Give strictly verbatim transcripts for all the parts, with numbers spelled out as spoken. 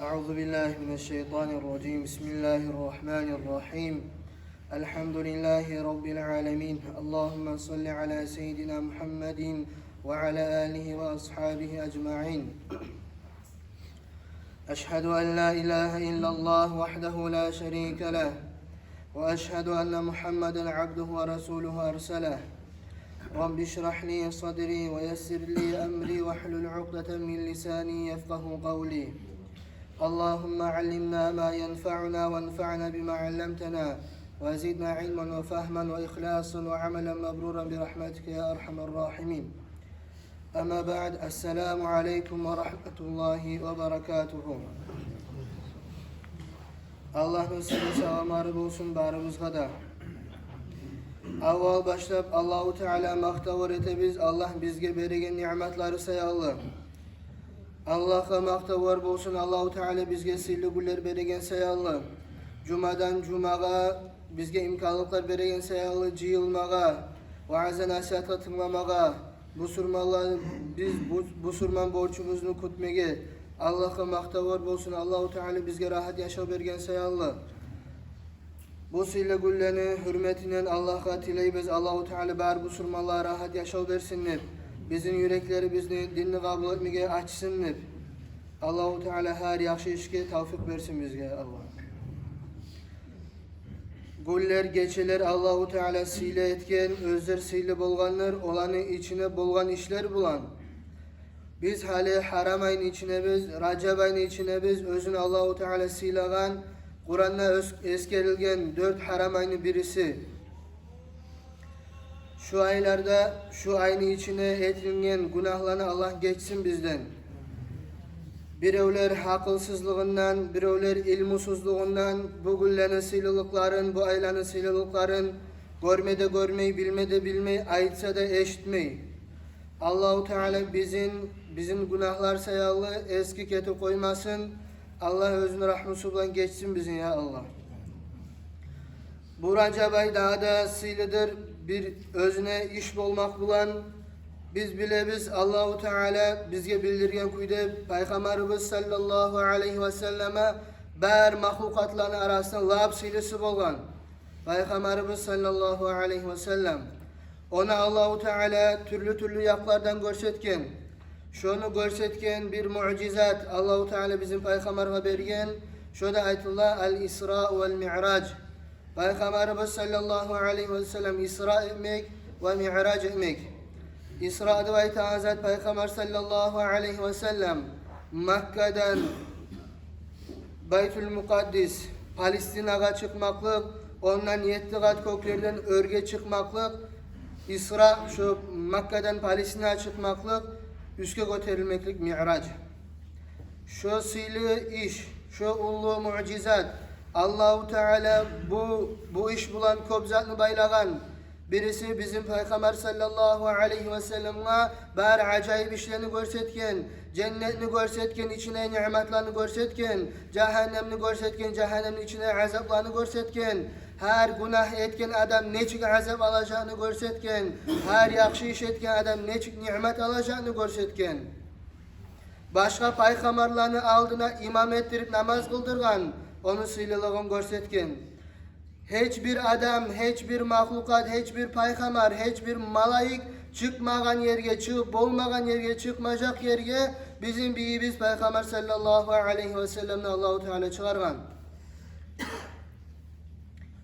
أعوذ بالله من الشيطان الرجيم. بسم الله الرحمن الرحيم. الحمد لله رب العالمين. اللهم صل على سيدنا محمد وعلى آله وأصحابه أجمعين. أشهد أن لا إله إلا الله وحده لا شريك له، وأشهد أن محمدا عبده ورسوله أرسله. رب اشرح لي صدري ويسر لي أمري واحلل عقدة من لساني يفقه قولي. اللهم علمنا ما ينفعنا وانفعنا بما علمتنا وزدنا علما وفهما وإخلاصا وعملا مبرورا برحمتك يا أرحم الراحمين. أما بعد، السلام عليكم ورحمة الله وبركاته. Аллагьны сыйлы саламлары болсун барыбызгъа да. Аввал башлап Аллагьу Таала макътавлар этебиз Аллагь бизге береген ниъматлары саялы. Аллагьгъа макътавлар болсун Аллагьу Таала бизге сыйлы гюнлер береген саялы. Жумадан жумагъа бизге имканлыкълар береген саялы жыйылмагъа, ваъза-насигьатгъа тынгламагъа, бусурманлар, биз бу-, бусурман борчубузну кютмеге. Аллагьгъа макътавлар болсун Аллагьу Таала бизге рагьат яшав берген саялы. Бу сыйлы гюнлени гьюрметинден Аллагьгъа тилейбиз, Аллагьу Таала бар бусурманлагъа рагьат яшав берсин деп, бизин юреклерибизни динни къабул этмеге ачсын деп. Аллагьу Таала гьар яхшы ишге тавфикъ берсин бизге, Аллагь. Гюнлер, гечелер Аллагьу Таала сыйлы этген, оьзлер сыйлы болгъандыр, оланы ичинде болгъан ишлер булан. Биз гьали гьарам айны ичиндебиз, Ражаб айны ичиндебиз, оьзюн Аллагьу Таала сыйлагъан, Къуранда оьс-, эсгерилген дёрт гьарам айны бириси. Шу айларда, шу айны ичинде этилген гюнагьланы Аллагь гечсин бизден. Биревлер гьакъылсызлыгъындан, биревлер илмусузлугъундан бу гюнлени сыйлылыкъларын, бу айланы сыйлылыкъларын гёрме де гёрмей, билме де билмей, айтса да эшитмей. Аллагьу Таала бизин, бизин гюнагьлар саялы эсги кетип къоймасын. Аллагь оьзюню рагьмусу булан гечсин бизин, я Аллагь. Бу Ражаб ай дагъы да сыйлыдыр бир оьзюне иш болмакъ булан. Биз билебиз, Аллагьу Таала бизге билдирген кюйде, Пайхаммарыбыз саллаллагьу алайгьи ва саллама бар махлукъатланы арасында лап сыйлысы болгъан. Пайхаммарыбыз саллаллагьу алайгьи ва саллам. Ону Аллагьу Таала тюрлю-тюрлю якълардан гёрсетген. Шону гёрсетген бир муъжизат Аллагьу Таала бизин Пайхаммаргъа берген. Шо да айтыла ал-Исра вал-Миъраж. Пайхаммарыбыз саллаллагьу алайгьи ва саллам Исра этмек ва Миъраж этмек. Исра деп айтагъан зат Пайхаммар саллаллагьу алайгьи ва саллам Маккадан Байтул Мукъаддис, Палестинагъа чыкъмакълыкъ, ондан етти къат кёклерден оьрге чыкъмакълыкъ, Исра, шо Маккадан Палестинагъа чыкъмакълыкъ, уьстге гётерилмеклик Миъраж. Шо сыйлы иш, шо уллу муъжизат, Аллагьу Таала бу, бу иш булан кёп затны байлагъан. Бириси бизин Пайхаммар саллаллагьу алайгьи ва салламгъа бар ажайып ишлени гёрсетген, женнетни гёрсетген, ичинде ниъматланы гёрсетген, жагьаннемни гёрсетген, жагьаннемни ичинде азапланы гёрсетген, гьар гюнагь этген адам нечик азап алажагъын гёрсетген, гьар яхшы иш этген адам нечик ниъмат алажагъын гёрсетген. Башгъа пайхаммарланы алдына имам этдирип намаз къылдыргъан, ону сыйлылыгъын гёрсетген. Гьеч бир адам, гьеч бир махлукъат, гьеч бир пайхаммар, гьеч бир малайик чыкъмагъан ерге, чыгъып болмагъан ерге, чыкъмажакъ ерге бизин бийибиз Пайхаммар саллаллагьу алайгьи ва салламны Аллагьу Таала чыгъаргъан.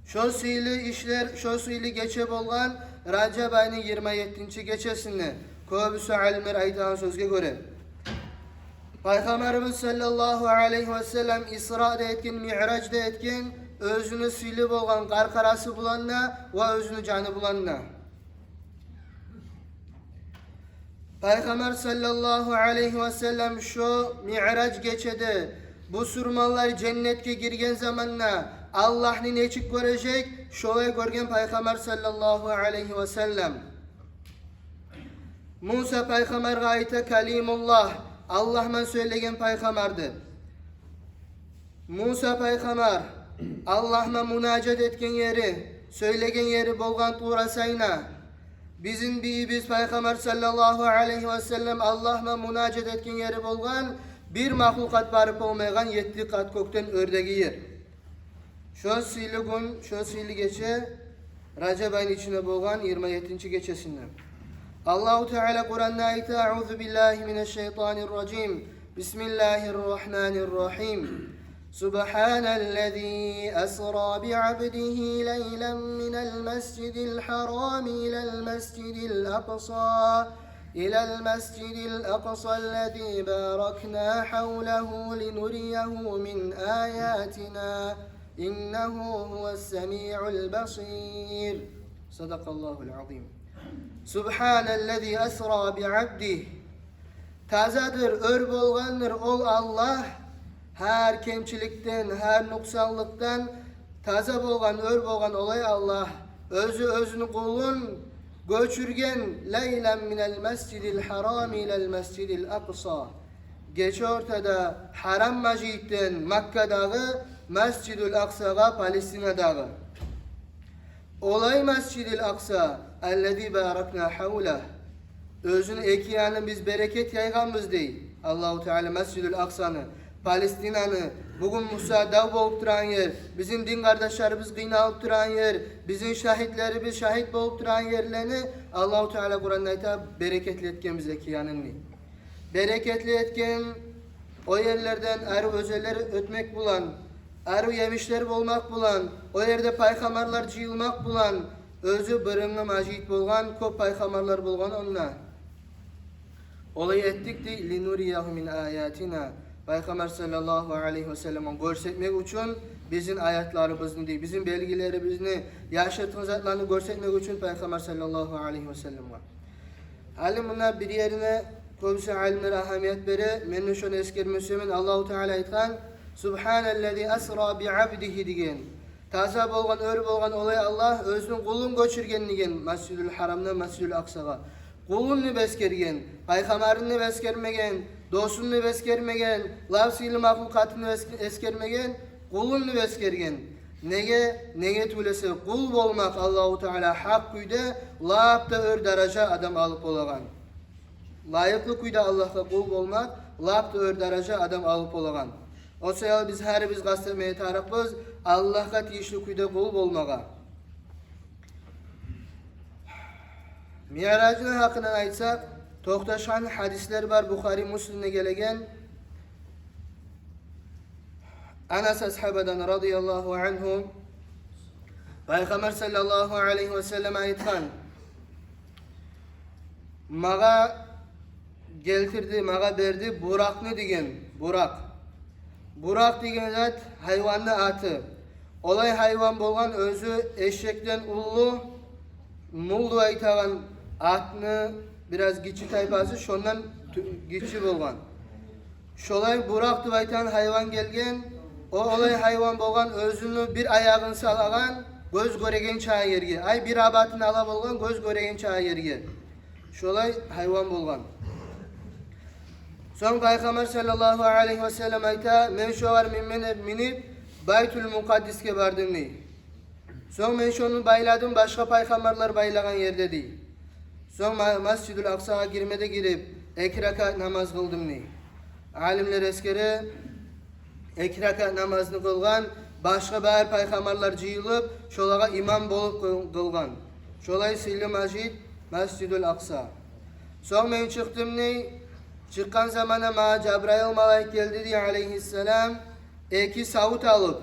Шо сыйлы ишлер, шо сыйлы гече болгъан Ражаб айны йигирма еттинчи гечесинде. Кёбюсю алимлер айтагъан сёзге гёре, Пайхаммарыбыз саллаллагьу алайгьи ва саллам Исра да этген, Миъраж да этген, оьзюню сыйлы болгъан къаркъарасы булан да ва оьзюню жаны булан да. Пайхаммар саллаллагьу алайгьи ва саллам шо Миъраж гечеде бусурманлар женнетге гирген заманда Аллагьны нечик гёрежек, шолай гёрген Пайхаммар саллаллагьу алайгьи ва саллам. Муса пайхаммаргъа айта Калимуллагь, Аллагь булан сёйлеген пайхаммар деп. Муса пайхаммар Аллагь булан мунажат этген ери, сёйлеген ери болгъан Тура Сайна. Бизин бийибиз Пайхаммар саллаллагьу алайгьи ва саллам Аллагь булан мунажат этген ери болгъан бир махлукъат барып болмайгъан етти къат кёкден оьрдеги ер. Шо сыйлы гюн, шо сыйлы гече Ражаб айны ичинде болгъан йигирма еттинчи гечесинде. Аллагьу Таала Къуранда айта: أعوذ بالله من الشيطان الرجيم. بسم الله الرحمن الرحيم. سبحان الذي أسرى بعبده ليلا من المسجد الحرام إلى المسجد الأقصى إلى المسجد الأقصى الذي باركنا حوله لنريه من آياتنا إنه هو السميع البصير. صدق الله العظيم. سبحان الذي أسرى بعبده. Тазадыр, оьр болгъандыр ол Аллагь гьар кемчиликден, гьар нукъсанлыкъдан таза болгъан, оьр болгъан олай Аллагь, оьзю оьзюню къулун гёчюрген, ليلا من المسجد الحرام إلى المسجد الأقصى. Гече ортада гьарам межитден, Маккадагъы, Масжидул Акъсагъа, Палестинадагъы. Олай Масжидул Акъса, الذي باركنا حوله. Оьзюню эки янын биз берекет яйгъанбыз, дей Аллагьу Таала, Масжидул Акъсаны, Палестинаны, бугюн буса дав болуп турагъан ер, бизин дин къардашларыбыз къыйналып турагъан ер, бизин шагьитлерибиз шагьит болуп турагъан ерлени Аллагьу Таала Къуранда айта, берекетли этгенбиз эки янын, дей. Берекетли этген, о ерлерден арив оьзенлер оьтмек булан, арив емишлер болмакъ булан, о ерде пайхаммарлар жыйылмакъ булан, оьзю бырынгъы межит болгъан, кёп пайхаммарлар болгъан онда. Олай этдик, дей, لنريه من آياتنا. Пайхаммар саллаллагьу алайгьи васалламгъа гёрсетмек учун бизин аятларыбызны, дей, бизин белгилерибизни, яшыртгъын затланы гёрсетмек учун Пайхаммар саллаллагьу алайгьи васалламгъа. Гьали мунда бир ерине кёбюсю алимлер агьамият бере, мен де шону эсгерме сюемен. Аллагьу Таала айтгъан: سبحان الذي أسرى بعبده деген. Таза болгъан, оьр болгъан олай Аллагь, оьзюню къулун гёчюрген деген Масжидул Гьарамдан Масжидул Акъсагъа. Къулун деп эсгерген, пайхаммарын деп эсгермеген, досун деп эсгермеген, лап сыйлы махлукъатын деп эс-, эсгермеген, къулун деп эсгерген. Неге? Неге тюгюл эсе, къул болмакъ Аллагьу Таала гьакъ кюйде лап да оьр даража адам алып болагъан. Лайыкълы кюйде Аллагьгъа къул болмакъ лап да оьр даража адам алып болагъан. О саялы биз гьарибиз къаст этмеге тарыкъбыз Аллагьгъа тийишли кюйде къул болмагъа. Миъражны гьакъындан айтсакъ, токъташгъан гьадислер бар Бухари, Муслимде гелеген. Анас асгьабадан, радияллагьу ангьу, Пайхаммар саллаллагьу алайгьи васаллам айтгъан: «Магъа гелтирди, магъа берди Буракъны», — деген. Буракъ. Буракъ деген зат гьайванны аты. Олай гьайван болгъан, оьзю эшекден уллу, мул деп айтагъан атны бираз гиччи тайпасы, шондан тю-, гиччи болгъан. Шолай Буракъ деп айтагъан гьайван гелген. О олай гьайван болгъан, оьзюню бир аягъын салагъан гёз гёреген чакъы ерге. Ай, бир абатын ала болгъан гёз гёреген чакъы ерге. Шолай гьайван болгъан. Сонг Пайхаммар саллаллагьу алайгьи васаллам айта: «Мен шогъар минмей минип Байтул Мукъаддисге бардым», — дей. «Сонг мен шону байладым башгъа пайхаммарлар байлагъан ерде», — дей. «Сонг ма-, Масжидул Акъсагъа гирме де гирип, эки ракаат намаз къылдым», — дей. Алимлер эсгере, эки ракаат намазны къылгъан, башгъа бар пайхаммарлар жыйылып, шолагъа имам болуп къыл-, къылгъан. Шолай сыйлы межит Масжидул Акъса. «Сонг мен чыкъдым», — дей. «Чыкъгъан заманда магъа Жабрайыл малайик гелди», — дей, алайгьиссалам, эки савут алып.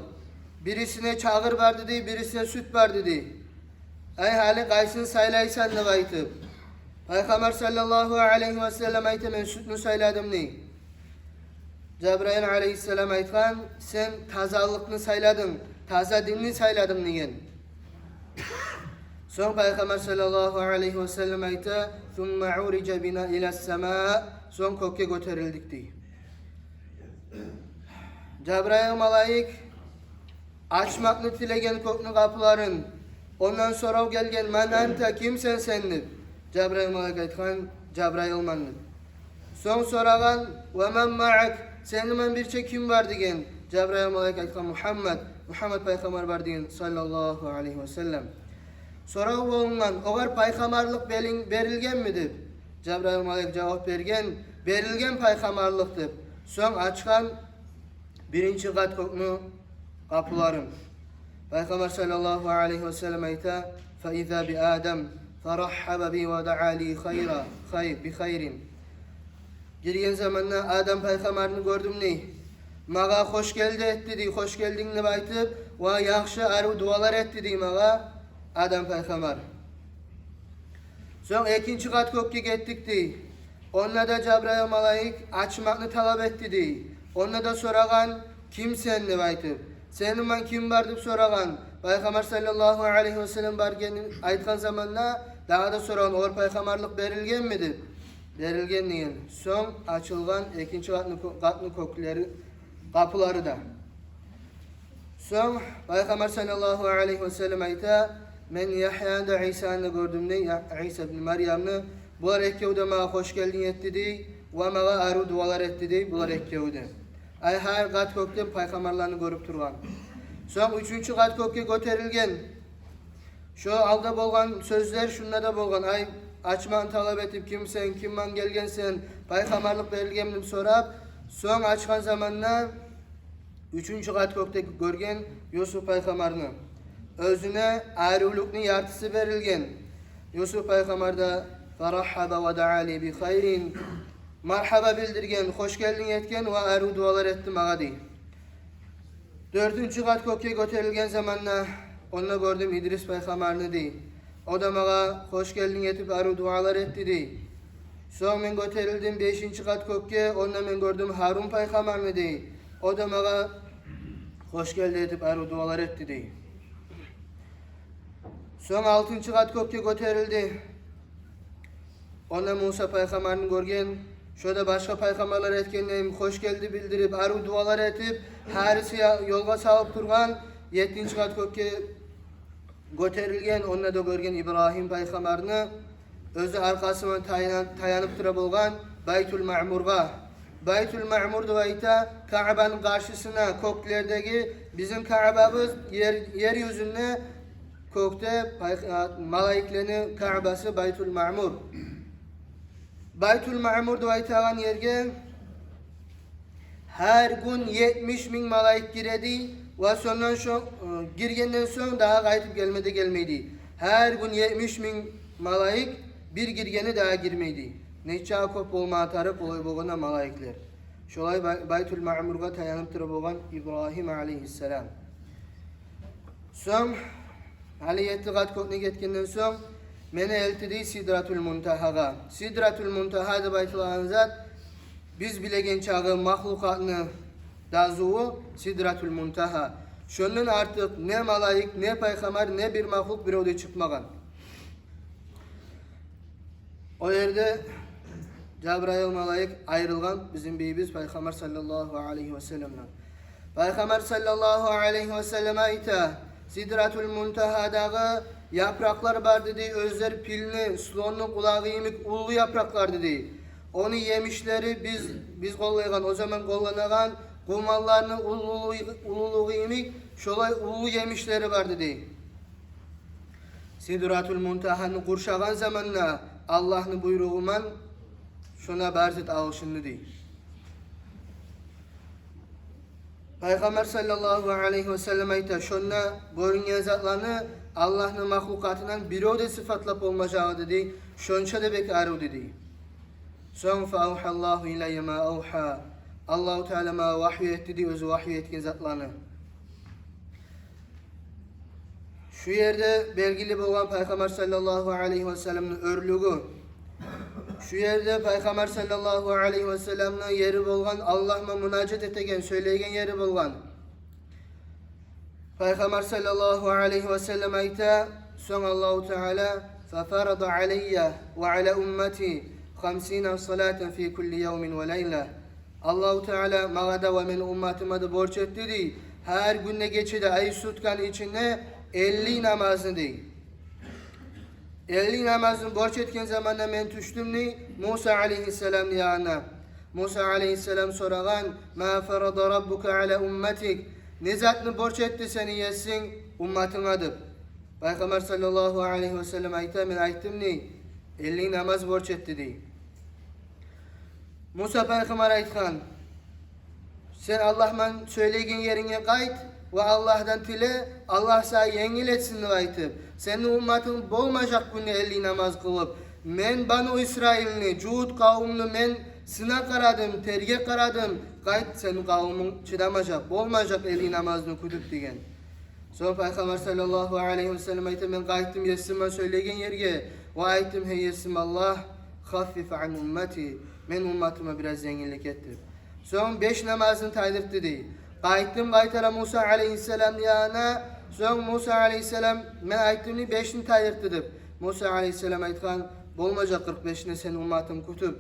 Бирисине чагъыр барды, дей, бирисине сют барды, дей. «Ай, гьали къайсын сайлайсан?» — деп айтып. Пайхаммар саллаллагьу алайгьи васаллам айта: «Мен сютню сайладым», — дей. Жабрайыл алайгьиссалам айтгъан: «Сен тазалыкъны сайладынг, таза динни сайладынг», — деген. Сонг Пайхаммар саллаллагьу алайгьи васаллам айта: «Сумма урижа бина ила ссама», сонг кёкге гётерилдик, дей. Жабрайыл малайик ачмакъны тилеген кёкню къапуларын. Ондан сорав гелген: «Ман анта, кимсен сен?» — деп. Жабрайыл малайик айтгъан: «Жабрайылман», — деп. Сонг сорагъан: «Ва ман маъак, сени булан бирче ким бар?» — деген. Жабрайыл малайик айтгъан: «Мухаммад, Мухаммад пайхаммар бар», — деген, саллаллагьу алайгьи васаллам. Сорав болунгъан: «Огъар пайхаммарлыкъ белин-, берилгенми?» — деп. Жабрайыл малайик жавап берген: «Берилген пайхаммарлыкъ», — деп. Сонг ачгъан биринчи къат кёкню къапуларын. Пайхаммар саллаллагьу алайгьи васаллам айта: «Фа иза би Адам, фа раххаба би ва даа ли хайра, хай-, би хайрин». Гирген заманда Адам пайхаммарны гёрдюм дей. Магъа хош гелди этди дей, хош гелдинг деп айтып, ва яхшы, арив дуалар этди дей магъа Адам пайхаммар. Сонг экинчи къат кёкге гетдик дей. Онда да Жабрайыл малайик ачмакъны талап этди дей. Онда да сорагъан: «Ким сен?» деп айтып. «Сени булан ким бар?» деп сорагъан. Пайхаммар саллаллагьу алайгьи васаллам бар экенин айтгъан заманда, дагъы да сорагъан: «Огъар пайхаммарлыкъ берилгенми?» деп. «Берилген», деген. Сонг ачылгъан экинчи къатны кё-, къатны кёклери, къапулары да. Сонг Пайхаммар саллаллагьу алайгьи васаллам айта: «Мен Яхьяны да, Исаны да гёрдюм дей, Я-, Иса ибн Марьямны. Булар экеви де магъа хош гелдинг этди дей, ва магъа арив дуалар этди дей, булар экеви де». Ай, гьар къат кёкде пайхаммарланы гёрюп тургъан. Сонг уьчюнчю къат кёкге гётерилген. Шо алда болгъан сёзлер шунда да болгъан. Ай, ачмакъны талап этип: «Ким сен, ким булан гелгенсен, пайхаммарлыкъ берилгенми?» деп сорап. Сонг ачгъан заманда уьчюнчю къат кёкде гёрген Юсуп пайхаммарны. Оьзюне аривлюкню яртысы берилген. Юсуп пайхаммар да: «Фа раххаба ва даа ли би хайрин». Мархаба билдирген, хош гелдинг этген ва арив дуалар этди магъа дей. Дёртюнчю къат кёкге гётерилген заманда онда гёрдюм Идрис пайхаммарны дей. О да магъа хош гелдинг этип, арив дуалар этди дей. Сонг мен гётерилдим бешинчи къат кёкге, онда мен гёрдюм Гьарун пайхаммарны дей. О да магъа хош гелди этип, арив дуалар этди дей. Сонг алтынчы къат кёкге гётерилди. Онда Муса пайхаммарны гёрген. Шо да башгъа пайхаммарлар этгендей хош гелди билдирип, арив дуалар этип, гьариси я-, ёлгъа салып тургъан. Еттинчи къат кёкге гётерилген, онда да гёрген Ибрагьим пайхаммарны. Оьзю аркъасына таян-, таянып тура болгъан Байтул Маъмургъа. Байтул Маъмур деп айта Каъбаны къаршысына, кёклердеги, бизин Каъбабыз ер, ер юзюнде, кёкде пай-, а, малайиклени Каъбасы Байтул Маъмур. Байтул Маъмур деп айтагъан ерге гьар гюн етмиш минг малайик гире дей, ва сондан шо-, э, гиргенден сонг дагъы къайтып гелме де гелмей дей. Гьар гюн етмиш минг малайик бир гиргени дагъы гирмей дей. Нечакъы кёп болма тарыкъ олай болгъанда малайиклер. Шолай Бай-, Байтул Маъмургъа таянып тура болгъан Ибрагьим алайгьиссалам. Сонг, гьали етти къат кёкге гетгенден сонг, мени элтди дей Сидратул Мунтагьагъа. Сидратул Мунтагьа деп айтылагъан зат, биз билеген чакъы махлукъатны дазуву Сидратул Мунтагьа. Шондан артыкъ не малайик, не пайхаммар, не бир махлукъ бирев де чыкъмагъан. О ерде Жабрайыл малайик айрылгъан бизин бийибиз Пайхаммар саллаллагьу алайгьи васалламдан. Пайхаммар саллаллагьу алайгьи васаллам айта: «Сидратул Мунтагьадагъы япыракълар бар, — деди, — оьзлер пилни, слонну къулагъы йимик уллу япыракълар, — деди. — Ону емишлери биз, биз къоллайгъан, о заман къолланагъан къуманланы уллулугъу, уллулугъу йимик шолай уллу емишлери бар, — деди. — Сидратул Мунтагьаны къуршагъан заманда Аллагьны буйругъу булан шонда бар зат алышынды», — дей. Пайхаммар саллаллагьу алайгьи васаллам айта: «Шонда гёрюнген затланы Аллагьны махлукъатындан бирев де сыпатлап болмажакъ эди, — дей, — шонча да бек арив», — деди. Сонг: «Фа авхаллагьу илайя ма авха». Аллагьу Таала магъа вагьйу этди, — дей, — оьзю вагьйу этген затланы. Шу ерде белгили болгъан Пайхаммар саллаллагьу алайгьи васалламны оьрлюгю. Шу ерде Пайхаммар саллаллагьу алайгьи васалламны ери болгъан, Аллагь булан мунажат этеген, сёйлейген ери болгъан. Пайхаммар саллаллагьу алайгьи васаллам айта: «Сонг Аллагьу Таала: фа фарада алайя ва ала уммати хамсина салатан фи кулли явмин ва лайла». Аллагьу Таала магъа да ва мени умматыма да борч этди, — дей, — гьар гюнде, гечеде, ай, сутканы ичинде элли намазны, — дей. Элли намазны борч этген заманда мен тюшдюм, — дей, — Муса алайгьиссаламны янына. Муса алайгьиссалам сорагъан: ма фарада раббука ала умматик? Не затны борч этди сени есинг умматынга?» — деп. Пайхаммар саллаллагьу алайгьи васаллам айта: «Мен айтдым, — дей, — элли намаз борч этди», — дей. Муса пайхаммар айтгъан: Сен Аллагьман сёйлейген еринге къайт ва Аллагьдан тиле, Аллагь сагъа енгил этсин деп айтып. Сени умматынг болмажакъ гюнде элли намаз къылып. Мен Бану Исраилни, жугьут къавумну мен сынап къарадым, тергеп къарадым. Къайт, сени къавумунг чыдамажакъ, болмажакъ элли намазны кютюп деген. Сонг Пайхаммар саллаллагьу алайгьи ва саллам айта: мен къайтдым Есимман сёйлейген ерге ва айтдым: гьей Есим Аллагь, хаффиф ан уммати, мен умматыма бираз енгиллик эт деп. Сонг беш намазны тайдыртды дей. Къайтдым къайтара Муса алайгьиссаламны янына. Сонг Муса алайгьиссалам, мен айтдым дей, бешни тайдыртды деп. Муса алайгьиссалам айтгъан: болмажакъ къыркъ бешни сени умматынг кютюп.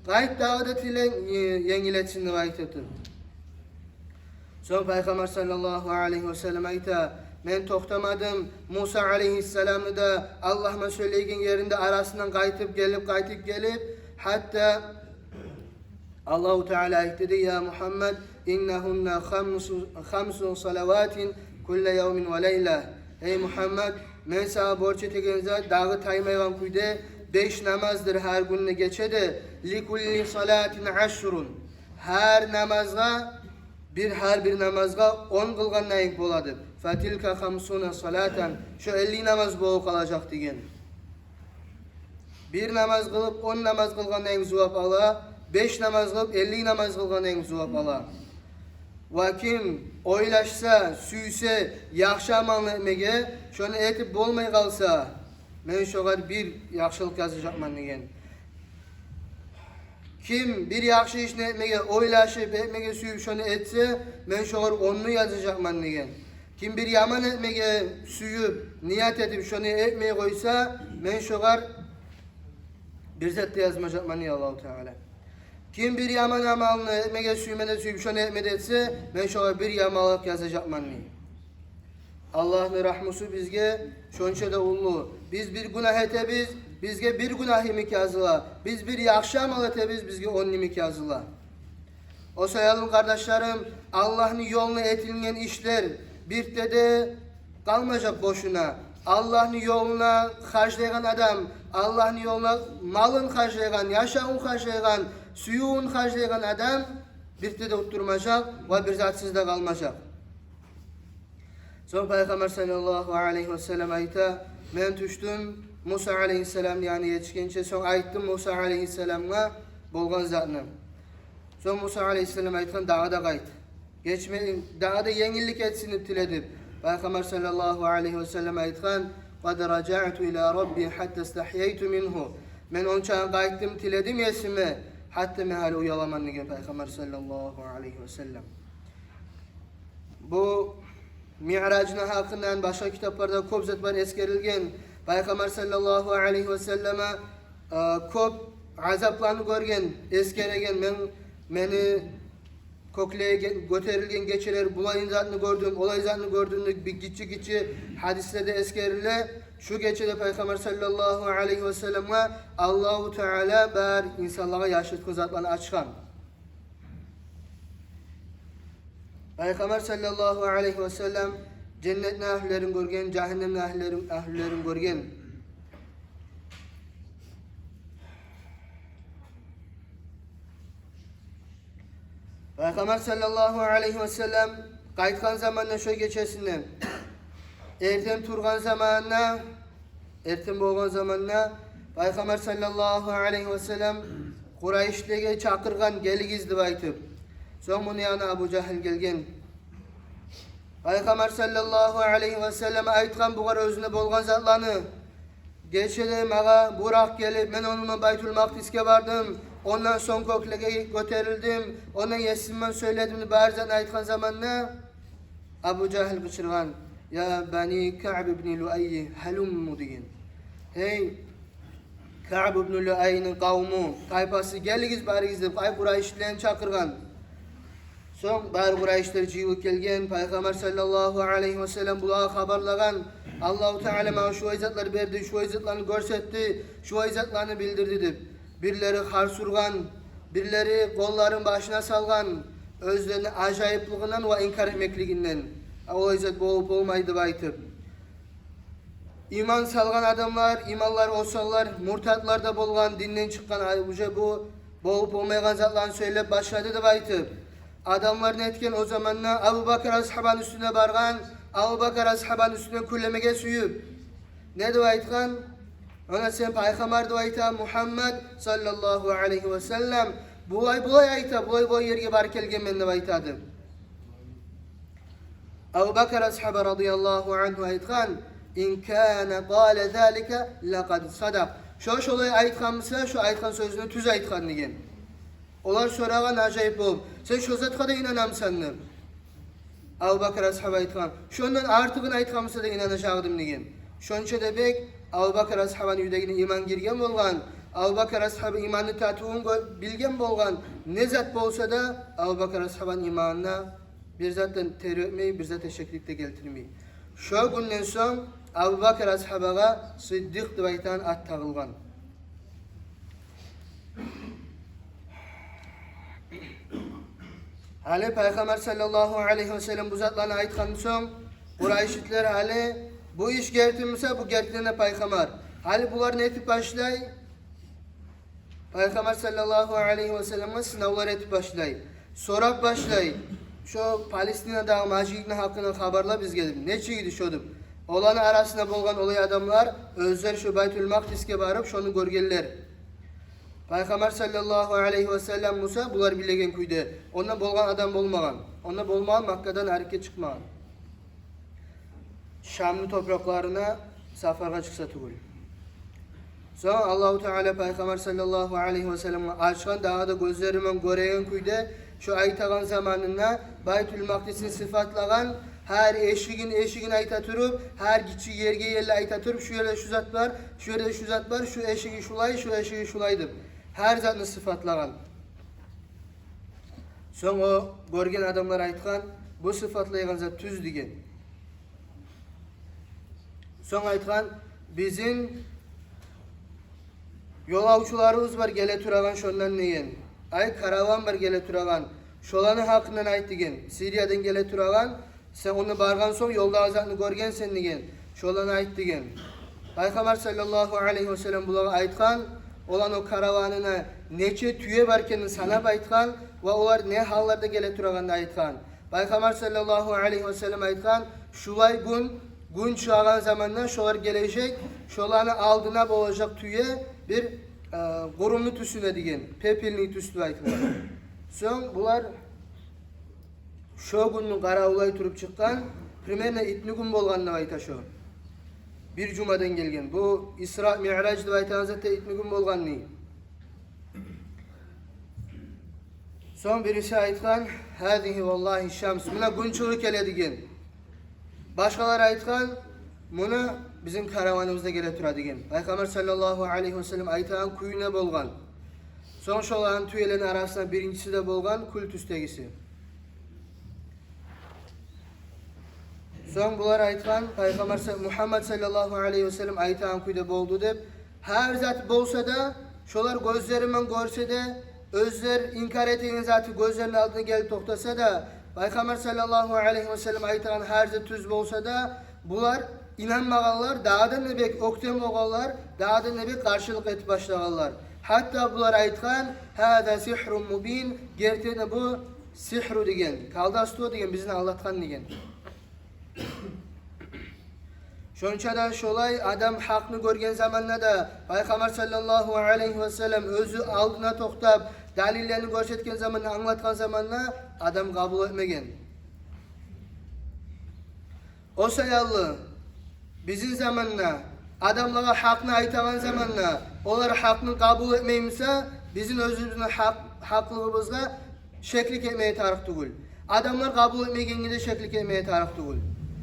Къайт дагъы да тиле, э, енгил этсин деп айтыпды. Сонг Пайхаммар саллаллагьу алайгьи ва саллам айта: мен токътамадым Муса алайгьиссаламны да, Аллагьман сёйлейген ерни де арасындан къайтып гелип, къайтып гелип, гьатта Аллагьу Таала айтды дей: я Мугьаммад, иннагьунна хамсу, хамсу салаватин кулла явмин ва лайла. Гьей Мугьаммад, мен сагъа борч этеген зат дагъы таймайгъан кюйде беш намаздыр гьар гюн де, гече де. Ликулли салатин ашрун. Гьар намазгъа бир, гьар бир намазгъа он къылгъан йимик болады. Фатилка хамсуна салатан. Шо элли намаз болуп къалажакъ деген. Бир намаз къылып, он намаз къылгъан йимик зувап ала, беш намаз къылып, элли намаз къылгъан йимик зувап ала. Ва ким ойлашса, сюйсе яхшы амалны этмеге, шону этип болмай къалса, мен шогъар бир яхшылыкъ язажакъман деген. Ким бир яхшы ишни этмеге ойлашып, этмеге сююп шону этсе, мен шогъар онну язажакъман деген. Ким бир яман этмеге сююп, ният этип, шону этмей къойса, мен шогъар бир зат да язмажакъман дей Аллагьу Таала. Ким бир яман амалны этмеге сюймеге сююп, шону этмей де этсе, мен шогъар бир яманлыкъ язажакъман дей. Аллагьны рагьмусу бизге шонча да уллу. Биз бир гюнагь этебиз, бизге бир гюнагь йимик языла. Биз бир яхшы амал этебиз, бизге он йимик языла. О саялы, къардашларым, Аллагьны ёлуна этилген ишлер бирт де къалмажакъ бошуна. Аллагьны ёлуна харжлайгъан адам, Аллагьны ёлуна малын харжлайгъан, яшавун харжлайгъан, сюювюн харжлайгъан адам бирт де утдурмажакъ ва бир затсыз да къалмажакъ. Сонг Пайхаммар саллаллагьу алайгьи ва саллам айта: мен тюшдюм Муса алайгьиссаламны янына етишгенче, сонг айтдым Муса алайгьиссаламгъа болгъан затны. Сонг Муса алайгьиссалам айтгъан: дагъы да къайт. Гечме, дагъы да енгиллик этсин деп тиле деп. Пайхаммар саллаллагьу алайгьи ва саллам айтгъан: къад ражаъту ила Рабби хьатта истахьяйту мингьу. Мен онча къайтдым, тиледим Есимден, гьатта мен гьали уяламан деген Пайхаммар саллаллагьу алайгьи ва саллам. Бу Миъражны гьакъындан башгъа китапларда кёп затлар эсгерилген. Пайхаммар саллаллагьу алайгьи ва саллама, э, кёп азапланы гёрген, эсгереген: мен, мени кёклеге гётерилген гечелер булай затны гёрдюм, олай затны гёрдюм деп, бир гиччи-гиччи гьадислерде эсгериле. Шу гечеде Пайхаммар саллаллагьу алайгьи ва салламгъа Аллагьу Таала бар инсанлагъа яшыртгъын затланы ачгъан. Пайхаммар саллаллагьу алайгьи ва саллам женнетни агьлюлерин гёрген, жагьаннемни агьлюлерин, агьлюлерин гёрген. Пайхаммар саллаллагьу алайгьи ва саллам къайтгъан заманда шо гечесинде, эртен тургъан заманда, эртен болгъан заманда Пайхаммар саллаллагьу алайгьи ва саллам Къурайшлеге чакъыргъан: гелигиз деп айтып. Сонг муну янына Абу Жагьл гелген. Пайхаммар саллаллагьу алайгьи ва саллам айтгъан бугъар оьзюне болгъан затланы. Гечеде магъа Буракъ гелип, мен онунман Байтул Макъдисге бардым, ондан сонг кёклеге гётерилдим, ондан Есимман сёйледим деп бар затны айтгъан заманда Абу Жагьл къычыргъан: я бани Каъб ибн Луаййи, гьалумму деген. Гьей, Каъб ибн Луаййини къавму, тайпасы, гелигиз барыгъыз деп, къай Къурайшлени чакъыргъан. Сонг бары Къурайшлер жыйылып гелген, Пайхаммар саллаллагьу алайгьи ва саллам булагъа хабарлагъан: Аллагьу Таала магъа шулай затлар берди, шулай затланы гёрсетди, шулай затланы билдирди деп. Бирлери харс ургъан, бирлери къолларын башына салгъан, оьзлени ажайыплыгъындан ва инкар этмеклигинден, олай зат болуп болмай деп айтып. Иман салгъан адамлар, иманлары осаллар, муртатлар да болгъан, динден чыкъгъан, ай, уже бу болуп болмайгъан затланы сёйлеп башлады деп айтып. Адамлар не этген о заманда? Абубакар асгьабаны уьстюне баргъан, Абубакар асгьабаны уьстюнден кюллемеге сююп. Не деп айтгъан? Она сен пайхаммар деп айта, Мухаммад саллаллагьу алайгьи ва саллам. Булай-булай айта, булай-булай ерге барып гелгенмен деп айтады. Абубакар асгьаба радияллагьу ангьу айтгъан: «Ин кана къала залика лакъад садакъ». Шо шолай айтгъан буса, шо айтгъан сёзюн тюз айтгъан деген. Олар сорагъан ажайып болуп: «Сен шо затгъа да инанамысан?» — деп. Абубакар асгьаба айтгъан: «Шондан артыгъын айтгъан буса да инанажакъ эдим», — деген. Шонча да бек Абубакар асгьабаны юрегине иман гирген болгъан, Абубакар асгьаба иманны татывун гё-, билген болгъан, не зат болса да Абубакар асгьабаны иманына бир зат да тергетмей, бир зат да шеклик де гелтирмей. Шо гюнден сонг Абубакар асгьабагъа Сыддыкъ деп айтагъан ат тагъылгъан. Гьали Пайхаммар саллаллагьу алайгьи ва саллам бу затланы айтгъан сонг, къурайшитлер гьали: «Бу иш герти буса, бу гертиден де пайхаммар». Гьали булар не этип башлай? Пайхаммар саллаллагьу алайгьи ва салламгъа сынавлар этип башлай. Сорап башлай: «Шо Палестинадагъы межитни гьакъында хабарла бизге», — деп. «Нечик эди шо?» — деп. Оланы арасында болгъан олай адамлар, оьзлер шо Байтул Макъдисге барып, шону гёргенлер. Пайхаммар саллаллагьу алайгьи ва саллам буса, булар билеген кюйде, онда болгъан адам болмагъан. Онда болмагъан, Маккадан арекге чыкъмагъан. Шамны топуракъларына сапаргъа чыкъса тюгюл. Сонг Аллагьу Таала Пайхаммар саллаллагьу алайгьи ва салламгъа ачгъан, дагъы да гёзлери мен гёреген кюйде, шо айтагъан заманында Байтул Макъдисни сыфатлагъан, гьар эшигин, эшигин айта туруп, гьар гиччи ерге ерли айта туруп, шу ерде шу зат бар, шу ерде шу зат бар, шу эшиги шулай, шу эшиги шулай деп, гьар затны сыфатлагъан. Сонг о гёрген адамлар айтгъан: «Бу сыфатлайгъан зат тюз», — деген. Сонг айтгъан: «Бизин ёлавчуларыбыз бар геле турагъан шондан», — деген. «Ай, караван бар геле турагъан, шоланы гьакъындан айт», — деген. «Сириядан геле турагъан, сен онда баргъан сонг ёлдагъы затны гёргенсен, — деген, — шоланы айт», — деген. Пайхаммар саллаллагьу алайгьи ва саллам булагъа айтгъан, оланы о караванына нече тюе бар экенин санап айтгъан ва олар не гьалларда геле турагъанын айтгъан. Пайхаммар саллаллагьу алайгьи ва саллам айтгъан: «Шулай гюн, гюн чыгъагъан заманда шолар гележек, шоланы алдына болажакъ тюе бир, э, къурумну тюсюнде», — деген, пепельный тюс деп айтгъан. Сонг булар шо гюнню къаравуллай туруп чыкъгъан, примерно итни гюн болгъан деп айта шо. Бир жумадан гелген. Бу Исра Миъраж деп айтагъан зат да итни гюн болгъан дей. Сонг бириси айтгъан: «Гьазигьи валлагьи шамс, муна гюн чыгъып геле», — деген. Башгъалар айтгъан: «Муна бизин караваныбыз да геле тура», — деген. Пайхаммар саллаллагьу алайгьи ва саллам айтагъан кюйде болгъан. Сонг шоланы тюелени арасында биринчиси де болгъан, кюл тюсдегиси. Сонг булар айтгъан, Пайхаммар са-, Мухаммад саллаллагьу алайгьи ва саллам айтагъан кюйде болду деп. Гьар зат болса да, шолар гёзлери мен гёрсе де, оьзлер инкар этеген заты гёзлерини алдына гелип токътаса да, Пайхаммар саллаллагьу алайгьи ва саллам айтагъан гьар зат тюз болса да, булар инанмагъанлар, дагъы да не бек оьктем болгъанлар, дагъы да не бек къаршылыкъ этип башлагъанлар. Гьатта булар айтгъан: «Гьаза сигьрун мубин, гертиден де бу сигьру, — деген, — колдовство, — деген, — бизин алдатгъан», — деген. Шонча да шолай адам гьакъны гёрген заманда да, Пайхаммар саллаллагьу алайгьи ва саллам оьзю алдына токътап, далиллени гёрсетген заманда, англатгъан заманда адам къабул этмеген. О саялы бизин заманда адамлагъа гьакъны айтагъан заманда, олар гьакъны къабул этмей буса, бизин оьзюбюзню гьакъ-, гьакълыгъыбызгъа шеклик этмеге тарыкъ тюгюл. Адамлар къабул этмегенге де шеклик этмеге тарыкъ тюгюл.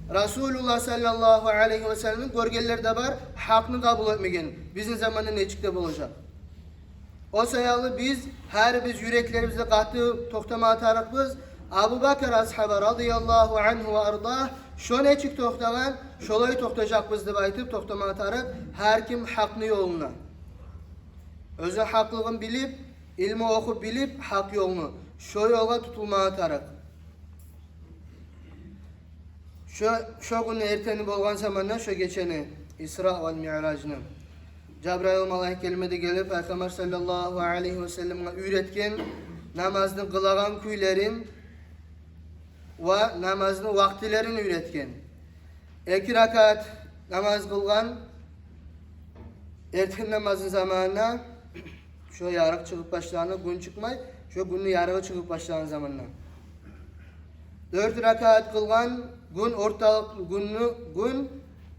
Расулуллагь саллаллагьу алайгьи ва салламны гёргенлер де бар, гьакъны къабул этмеген. Бизин заманда нечик де болажакъ. О саялы биз гьарибиз юреклерибизде къатты токътамагъа тарыкъбыз. Абубакар асгьаба радияллагьу ангьу ва ардагь шо нечик токътагъан, шолай токътажакъбыз деп айтып токътамагъа тарыкъ гьар ким гьакъны ёлуна. Оьзю гьакълыгъын билип, илму охуп билип, гьакъ ёлну, шо ёлгъа тутулмагъа тарыкъ. Шо, шо гюн эртени болгъан заманда, шо гечени, Исра ва Миъражны, Жабраил малайик гелмеди, гелип Пайхаммар саллаллагьу алайгьи ва салламгъа уьйретген намазны къылагъан кюйлерин, ва намазны вакътилерин уьйретген. Эки ракаат намаз къылгъан эртен намазны заманына, шо ярыкъ чыгъып башлагъанда, гюн чыкъмай, шо гюнню ярыгъы чыгъып башлагъан заманына. Дёрт ракаат къылгъан гюн орталыкъ, гюнню, гюн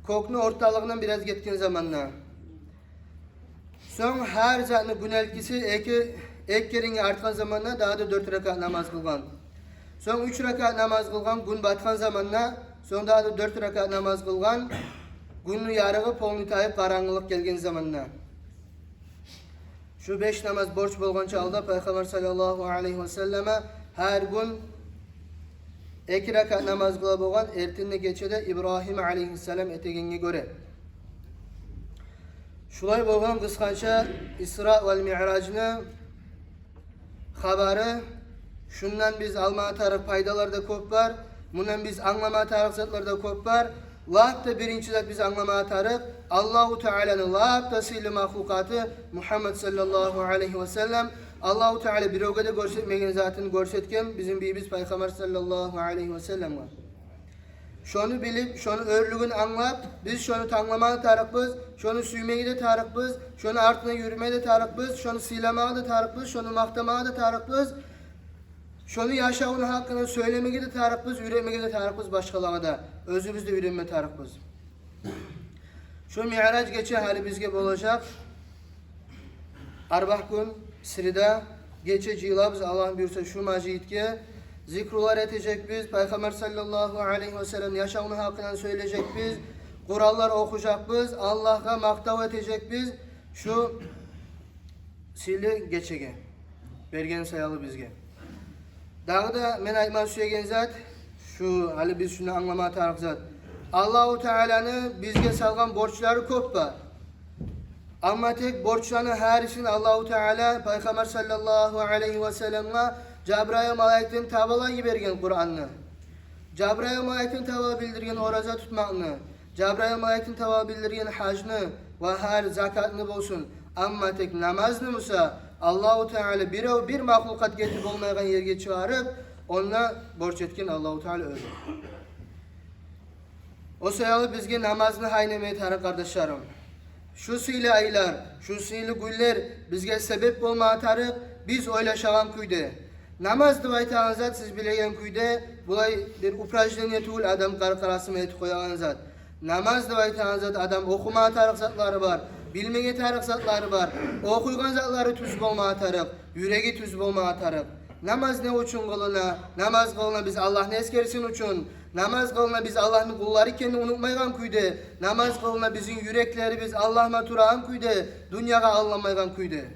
кёкню орталыгъындан бираз гетген заманына. Сонг гьар затны гюнелткиси эки, эки керенге артгъан заманына дагъы да дёрт ракаат намаз къылгъан. Сонг уьч ракаат намаз къылгъан гюн батгъан заманына, сонг дагъы да дёрт ракаат намаз къылгъан гюнню ярыгъы полный тайып, къарангылыкъ гелген заманына. Шу беш намаз борч болгъанча алда Пайхаммар саллаллагьу алайгьи васаллама гьар гюн эки ракаат намаз къыла болгъан, эртен де, гече де, Ибрагьим алайгьиссалам этегенге гёре. Шулай болгъан къысгъача Исра вал Миъражны хабары. Шундан биз алмагъа тарыкъ пайдалар да кёп бар, мундан биз англамагъа тарыкъ затлар да кёп бар. Лап да биринчи зат биз англамагъа тарыкъ Аллагьу Тааланы лап да сыйлы махлукъаты Мугьаммад саллаллагьу алайгьи васаллам. Аллагьу Таала биревге де гёрсетмеген затын гёрсетген бизин бийибиз Пайхаммар саллаллагьу алайгьи васалламгъа. Шону билип, шону оьрлюгюн англап, биз шону танглама да тарыкъбыз, шону сюймеге де тарыкъбыз, шону артына юрюме де тарыкъбыз, шону сыйламагъа да тарыкъбыз, шону макътамагъа да тарыкъбыз, шону яшавуну гьакъында сёйлемеге де тарыкъбыз, уьйретмеге де тарыкъбыз башгъалагъа да, оьзюбюз де уьйренме тарыкъбыз. Шу Миъраж гече гьали бизге болажакъ. Арбагь гюн, среда гече жыйылабыз, Аллагь буюрса, шу межитге. Зикрулар этежекбиз, Пайхаммар саллаллагьу алайгьи васаллам яшавуну гьакъындан сёйлежекбиз, Къуранлар охужакъбыз, Аллагьгъа макътав этежекбиз шу сыйлы гечеге, берген саялы бизге. Дагъы да мен айтма сюеген зат, шу, гьали биз шуну англама тарыкъ зат. Аллагьу Тааланы бизге салгъан борчлары кёп бар. Амма тек борчланы гьарисин Аллагьу Таала Пайхаммар саллаллагьу алайгьи васалламгъа Жабрайыл малайикден таба ала йиберген Къуранны. Жабрайыл малайикден таба ала билдирген ораза тутмакъны, Жабрайыл малайикден таба ала билдирген гьажны ва гьар закатны болсун. Амма тек намазны буса Аллагьу Таала бирев, бир махлукъат гетип болмайгъан ерге чыгъарып, онда борч этген Аллагьу Таала оьзю. О саялы бизге намазны гьайын этмеге тарыкъ, къардашларым. Шу сыйлы айлар, шу сыйлы гюнлер бизге себеп болмагъа тарыкъ, биз ойлашагъан кюйде. Намаз деп айтагъан зат, сиз билеген кюйде, булай бир упражнение тюгюл, адам къаркъарасын этип къоягъан зат. Намаз деп айтагъан зат, адам охумагъа тарыкъ затлары бар, билмеге тарыкъ затлары бар, охуйгъан затлары тюз болмагъа тарыкъ, юреги тюз болмагъа тарыкъ. Намаз не учун къылына? Намаз къылына биз Аллагьны эсгерсин учун. Намаз къылына биз Аллагьны къуллары экенни унутмайгъан кюйде. Намаз къылына бизин юреклерибиз Аллагьман турагъан кюйде, дюньягъа алданмайгъан кюйде.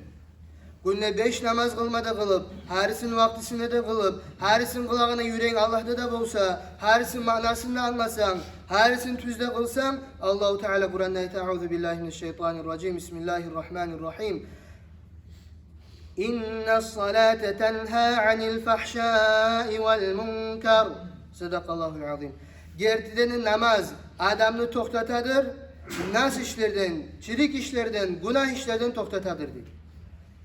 Гюнде беш намаз къылма да къылып, гьарисин вакътисинде де къылып, гьарисин къылагъанда юрегинг Аллагьда да болса, гьарисин маънасын да англасанг, гьарисин тюз де къылсанг, Аллагьу Таала Къуранда айта: «Аузу биллагьи минаш-шайтанир-ражим. Бисмиллагьир-рагьманир-рагьим. Иннас-салата тангьа анил-фагьшаи вал-мункар». Садакъаллагьул азим. Гертиден де намаз адамны токътатадыр нас ишлерден, чирик ишлерден, гюнагь ишлерден токътатадыр, дей.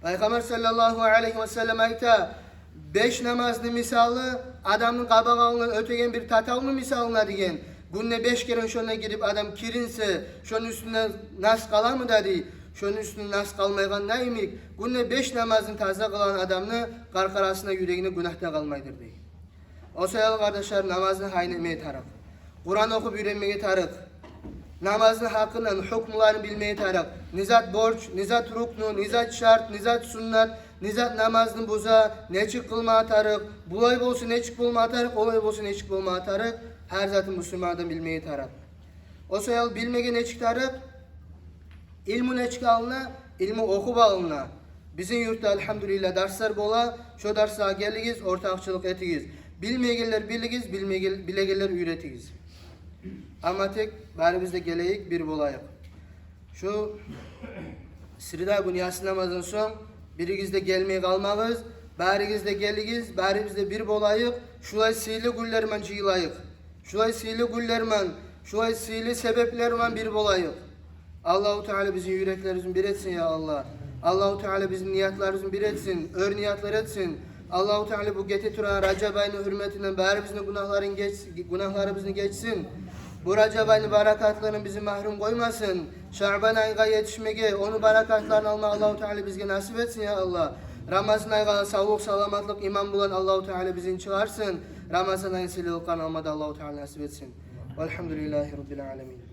Пайхаммар саллаллагьу алайгьи васаллам айта: «Беш намазны мисалы адамны къабакъ алдындан оьтеген бир татавну мисалына», – деген. Гюнде беш керен шонда гирип адам киринсе, шону уьстюнде нас къаламы да, дей. Шону уьстюнде нас къалмайгъан йимик, гюнде беш намазны таза къылагъан адамны къаркъарасына, юрегине гюнагь да къалмайдыр, дей. О саялы, къардашлар, намазны гьайын этмеге тарыкъ. Къуран охуп уьйренмеге тарыкъ. Намазны гьакъындан, гьукмуларын билмеге тарыкъ. Не зат борч, не зат рукну, не зат шарт, не зат суннат, не зат намазны буза, нечик къылмагъа тарыкъ, булай болса нечик болмагъа тарыкъ, олай болса нечик болмагъа тарыкъ, гьар затын бусурман адам билмеге тарыкъ. О саялы билмеге нечик тарыкъ? Илму нечик алына? Илму охуп алына. Бизин юртда, альгьамдулиллагь, дарслар бола. Шо дарслагъа гелигиз, ортакъчылыкъ этигиз. Билмейгенлер билигиз, билмейген-, билегенлер уьйретигиз. Амма тек барыбыз да гелейик, бир болайыкъ. Шу среда гюн яссы намаздан сонг биригиз де гелмей къалмагъыз. Барыгъыз да гелигиз, барыбыз да бир болайыкъ. Шулай сыйлы гюнлер ман жыйылайыкъ. Шулай сыйлы гюнлер ман, шулай сыйлы себеплер ман бир болайыкъ. Аллагьу Таала бизин юреклерибизни бир этсин, я Аллагь. Аллагьу Таала бизин ниятларыбызны бир этсин, оьр ниятлар этсин. Аллагьу Таала бу гете турагъан Ражаб айны гьюрметинден барыбызны гюнагьларын геч-, гюнагьларыбызны гечсин. Бу Ражаб айны баракатларындан бизин магьрюм къоймасын. Шаъбан айгъа етишмеге, ону баракатларын алма Аллагьу Таала бизге насип этсин, я Аллагь. Рамазан айгъа савлукъ, саламатлыкъ, иман булан Аллагьу Таала бизин чыгъарсын. Рамазан айны сыйлылыкъларын алма да Аллагьу Таала насип этсин. Валгьамдулиллагьи раббил аламин.